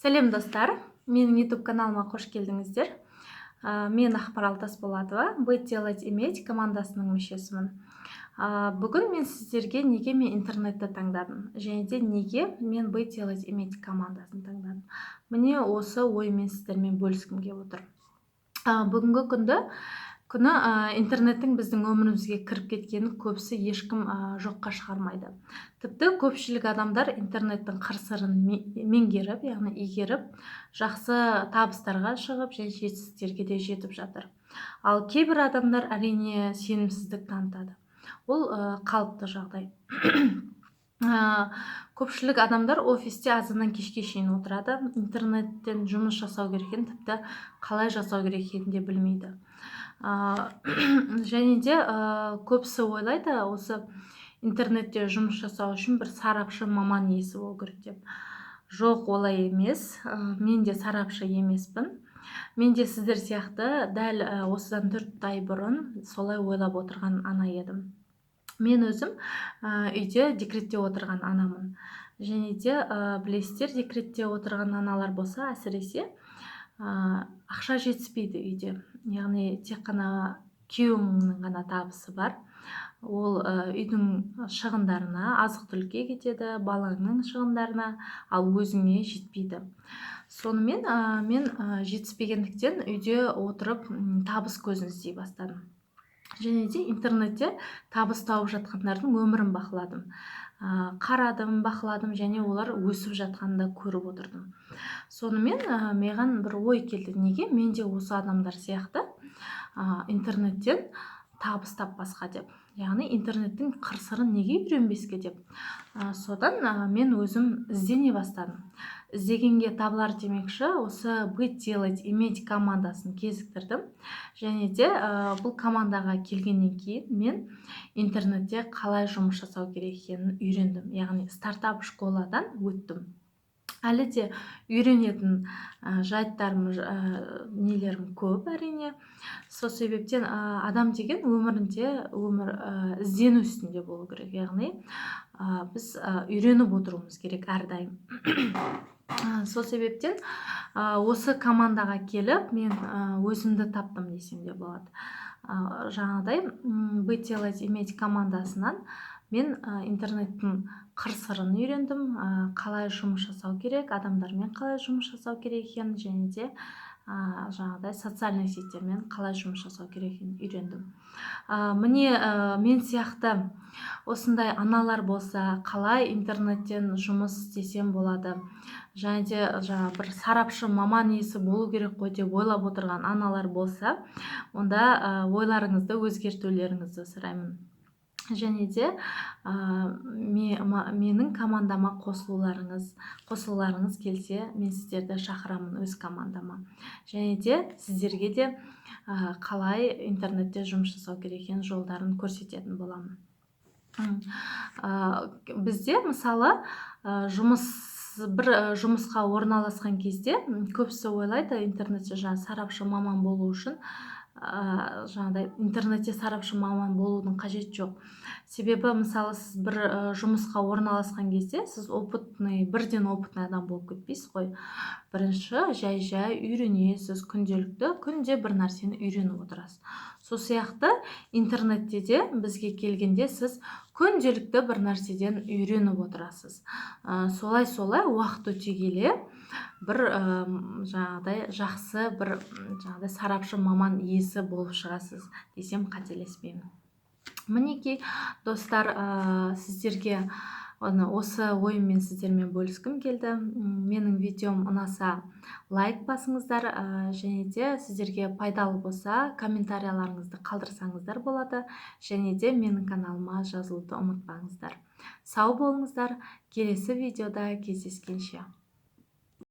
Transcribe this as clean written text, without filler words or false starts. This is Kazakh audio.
Сәлем, достар! Менің YouTube каналыма қош келдіңіздер. Мен Ақмарал Тасболатова, «Быть, делать, иметь» командасының мүшесімін. Бүгін мен сіздерге неге мен интернетті таңдадым және де неге мен «Быть, делать, иметь» командасын таңдадым, міне, осы оймен сіздермен бөліскім келіп отыр. Бүгінгі күні интернеттің біздің өмірімізге кіріп кеткенін көбісі, ешкім жоққа шығармайды. Тіпті көпшілік адамдар интернеттің қыр сырын меңгеріп, яғни игеріп, жақсы табыстарға шығып және жетістіктерге де жетіп жатыр. Ал кейбір адамдар, әрине, сенімсіздік танытады. Ол қалыпты жағдай. Көпшілік адамдар офисте азаннан кешке шейін отырады, интернеттен жұмыс жасау керек екенін, тіпті қалай жасау керек екенін де білмейді. Және де көбісі ойлайды, осы интернетте жұмыс жасау үшін бір сарапшы маман иесі болу керек деп. Жоқ, олай емес. Мен де сарапшы емеспін. Мен де сіздер сияқты дәл осыдан 4 ай бұрын солай ойлап отырған ана едім. Мен өзім үйде декретте отырған анамын. Және де білесіздер, декретте отырған аналар болса, әсіресе, ақша жетіспейді үйде. Яғни тек қана күйеуіңнің ғана табысы бар. Ол үйдің шығындарына, азық түлікке кетеді, балаңның шығындарына, ал өзіңе жетпейді. Сонымен мен жетіспегендіктен үйде отырып, табыс көзін іздей бастадым және де интернетте табыс тауып жатқандардың өмірін бақыладым, қарадым, бақыладым және олар өсіп жатқанын да көріп отырдым. Сонымен маған бір ой келді: неге мен де осы адамдар сияқты интернеттен табыс таппасқа деп, яғни интернеттің қыр сырын неге үйренбеске деп. Содан мен өзім іздене бастадым. Іздегенге табылар демекші, осы «Быть, делать, иметь» командасын кезіктірдім. Және де бұл командаға келгеннен кейін мен интернетте қалай жұмыс жасау керек екенін үйрендім, яғни стартап школадан өттім. Әлі де үйренетін жайттарым, нелерім көп, әрине. Сол себептен адам деген өмірінде өмір іздену үстінде болу керек, яғни біз үйреніп отыруымыз керек әрдайым. Сол себептен осы командаға келіп, мен өзімді таптым десем де болады. Жаңағыдай «Быть, делать, иметь» командасынан мен интернеттің қыр сырын үйрендім, қалай жұмыс жасау керек, адамдармен қалай жұмыс жасау керек екенін және де жаңағыдай социальный сетьтермен қалай жұмыс жасау керек екенін үйрендім. Міне, мен сияқты осындай аналар болса, қалай интернеттен жұмыс істесем болады және де жаңа бір сарапшы маман иесі болу керек қой деп ойлап отырған аналар болса, онда ойларыңызды өзгертулеріңізді сұраймын және де менің командама қосылуларыңыз келсе, мен сіздерді шақырамын өз командама және де сіздерге де қалай интернетте жұмыс жасау керек екенін, жолдарын көрсететін боламын. Бізде, мысалы, жұмыс бір жұмысқа орналасқан кезде көбісі ойлайды, интернетте жаңа сарапшы маман болу үшін, жаңағыдай интернетте сарапшы маман болудың қажеті жоқ. Себебі, мысалы, сіз бір жұмысқа орналасқан кезде сіз опытный, бірден опытный адам болып кетпейсіз ғой. Бірінші жай жай үйренесіз, күнделікті күнде бір нәрсені үйреніп отырасыз. Сол сияқты интернетте де бізге келгенде сіз күнделікті бір нәрседен үйреніп отырасыз. Солай солай уақыт өте келе бір жаңағыдай жақсы бір жаңағыдай сарапшы маман иесі болып шығасыз десем, қателеспеймін. Мінекей, достар, сіздерге осы ойыммен сіздермен бөліскім келді. Менің видеом ұнаса, лайк басыңыздар және де сіздерге пайдалы болса, комментарияларыңызды қалдырсаңыздар болады және де менің каналыма жазылуды ұмытпаңыздар. Сау болыңыздар, келесі видеода кездескенше!